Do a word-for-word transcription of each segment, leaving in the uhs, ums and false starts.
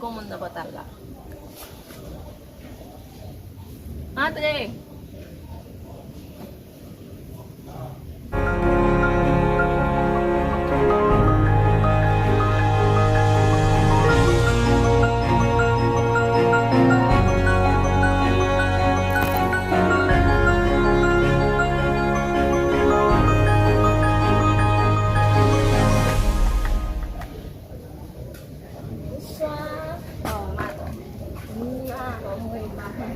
Gon moun nan pòtal la. Antre! Bonswa. Oh, madanm. Madanm, wi, madanm.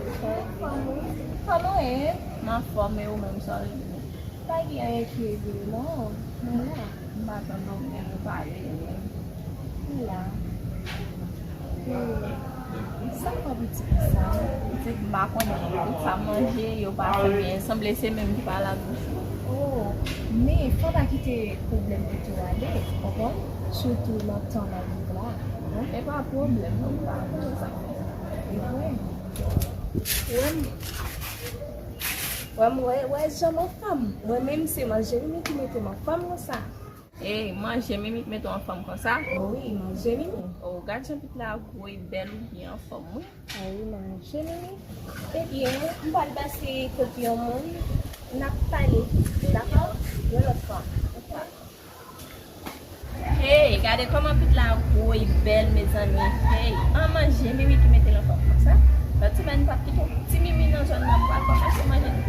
Kòman w ye? Kòman w ye? M anfòm, e ou menm, sa w ye? Pa gen anyen ki rive non. Mwen la. M pa tande w byen, ou pale byen. Mwen la. Hmm. Sa fè w piti konsa? Pitit, m pa konnen non. Tout sa m manje, yo pa fè byen. Sanble se menm ki pa la bouch ou. Oh, men fò w pa kite pwoblèm mete w ale, w konprann? Sitou nan tan n ap viv la. E pa pwoblèm, non, m pa konnen sa. E vre. Wè m, wè m, wè, wè jan m anfòm. Mwen menm se manje Mimi ki mete m anfòm konsa. Ey, manje Mimi k mete w anfòm konsa? Wi, manje Mimi. O, gad jan pitit la gwo, e bèl, ou byen anfòm, wi. Wi, manje Mimi. Ebyen, m pral pase kote yon moun, n ap pale, dakò? Yon lòt fwa. Hey, gade kòman pitit la gwo, e bèl, mezanmi. Hey, an manje Mimi ki mete l anfòm konsa. Lòt semèn, m p ap kite yon ti Mimi nan zòn nan, m pral kòmanse manje tout